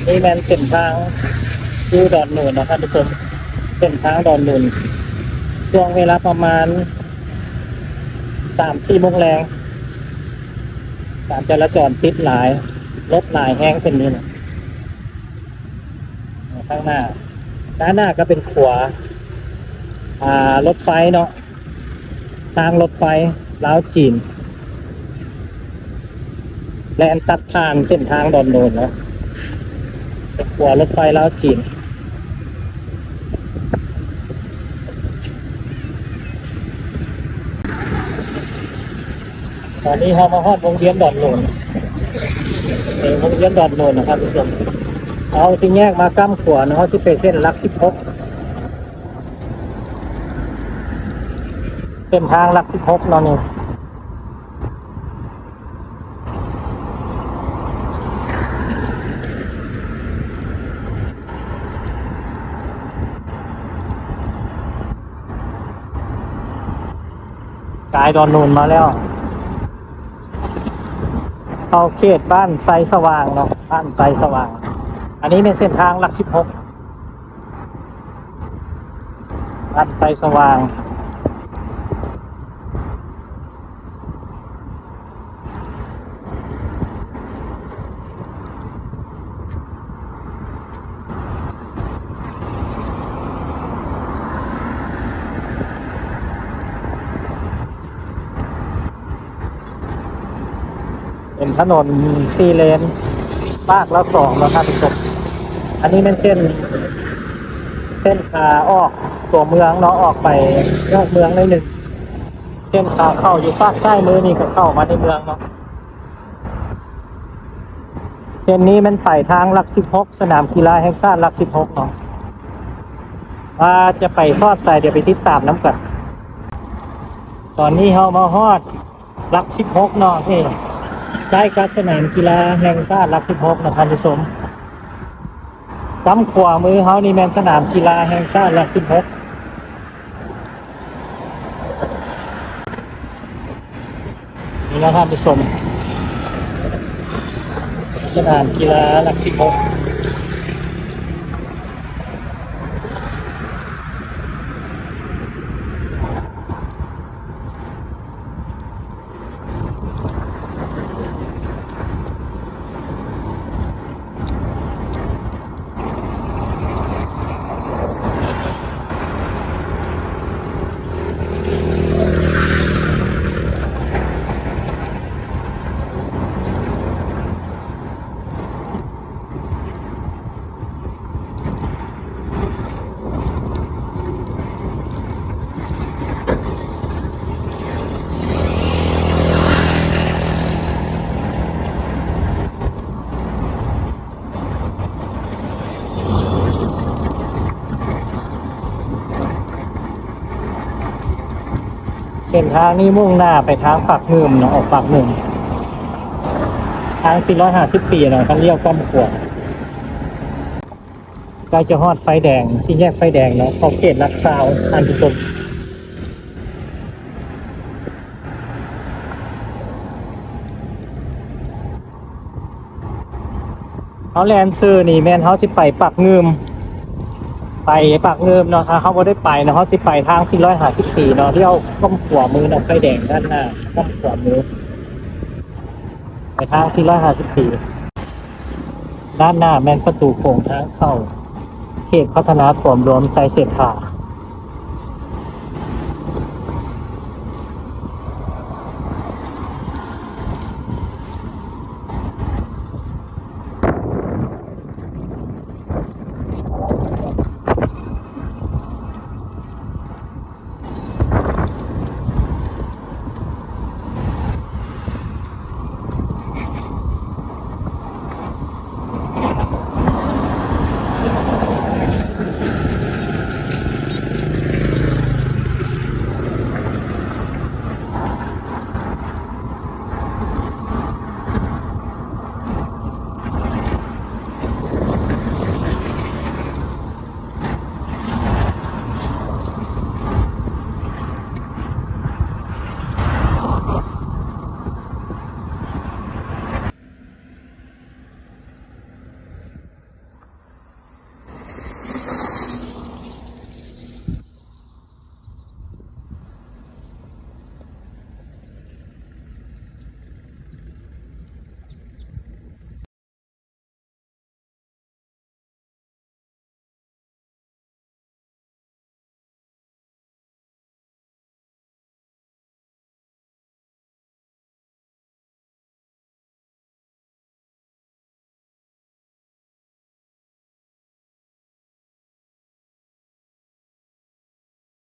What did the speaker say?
ນີ້ແມ່ນເສັ້ນທາງຢູ່ດອນໂນນເນາະທ່ານຜູ້ຊົມ, ເສັ້ນທາງດອນໂນນ ຊ່ວງເວລາປະມານສາມສີ່ໂມງແລງ ການຈະລາຈອນຕິດຫຼາຍ, ລົດຫຼາຍແຮງເສັ້ນນີ້ນະ. ທາງໜ້າ ດ້ານໜ້າກໍເປັນຂົວ ອ່າ ລົດໄຟເນາະ, ທາງລົດໄຟລາວຈີນ ແລ່ນຕັດຜ່ານເສັ້ນທາງດອນໂນນເນາະ, ເປັນຂົວລົດໄຟລາວຈີນ. ຕອນນີ້ເຮົາມາຮອດວົງວຽນດອນໂນນ, ເອີ ວົງວຽນດອນໂນນນະທ່ານຜູ້ຊົມ. ເຮົາຊິແຍກມາກ້ຳຂວາເນາະ, ເຮົາຊິໄປເສັ້ນຫຼັກສິບຫົກ, ເສັ້ນທາງຫຼັກສິບຫົກເນາະນີ້. ກາຍດອນໂນນມາແລ້ວ, ເຂົ້າເຂດບ້ານໄຊສະຫວ່າງເນາະ, ບ້ານໄຊສະຫວ່າງ. ອັນນີ້ແມ່ນເສັ້ນທາງຫຼັກສິບຫົກ ບ້ານໄຊສະຫວ່າງ. ເປັນຖະໜົນສີ່ເລນ ຟາກລະສອງເນາະທ່ານຜູ້ຊົມ. ອັນນີ້ແມ່ນເສັ້ນ ເສັ້ນຂາອອກຕົວເມືອງເນາະ, ອອກໄປນອກເມືອງໜ້ອຍໜຶ່ງ. ເສັ້ນຂາເຂົ້າຢູ່ຟາກຊ້າຍມືນີ້ກໍເຂົ້າມາໃນເມືອງເນາະ. ເສັ້ນນີ້ແມ່ນໄປທາງຫຼັກສິບຫົກ ສະໜາມກິລາແຫ່ງຊາດຫຼັກສິບຫົກເນາະ. ວ່າຈະໄປຊອດໃສ ດຽວໄປຕິດຕາມນຳກັນ. ຕອນນີ້ເຮົາມາຮອດ ຫຼັກສິບຫົກເນາະ ເອີ ໃກ້ກັບສະໜາມກິລາແຫ່ງຊາດຫຼັກສິບຫົກເນາະທ່ານຜູ້ຊົມ. ກ້ຳຂວາມືເຮົານີ້ແມ່ນສະໜາມກິລາແຫ່ງຊາດຫຼັກສິບຫົກ. ນີ້ເນາະທ່ານຜູ້ຊົມ ສະໜາມກິລາຫຼັກສິບຫົກ. ເສັ້ນທາງນີ້ມຸ່ງໜ້າໄປທາງປາກງື່ມເນາະ, ອອກປາກງື່ມ ທາງສີ່ຮ້ອຍຫ້າສິບປີເນາະ, ຄັນລ້ຽວກ້ຳຂວາ. ໃກ້ຈະຮອດໄຟແດງ, ສີ່ແຍກໄຟແດງເນາະ, ເຂົ້າເຂດຫຼັກຊາວ ທ່ານຜູ້ຊົມ. ເຮົາແລ່ນຊື່ນີ້ແມ່ນເຮົາຊິໄປປາກງື່ມ, ໄປປາກງື່ມເນາະ. ຖ້າເຮົາບໍ່ໄດ້ໄປເນາະ, ເຮົາຊິໄປທາງສີ່ຮ້ອຍຫ້າສິບປີເນາະ, ລ້ຽວກ້ຳຂວາມືເນາະ, ໄຟແດງດ້ານໜ້າ ກ້ຳຂວາມື ໄປທາງສີ່ຮ້ອຍຫ້າສິບປີ. ດ້ານໜ້າແມ່ນປະຕູໂຂງທາງເຂົ້າເຂດພັດທະນາກອມລວມໄຊເສດຖາ.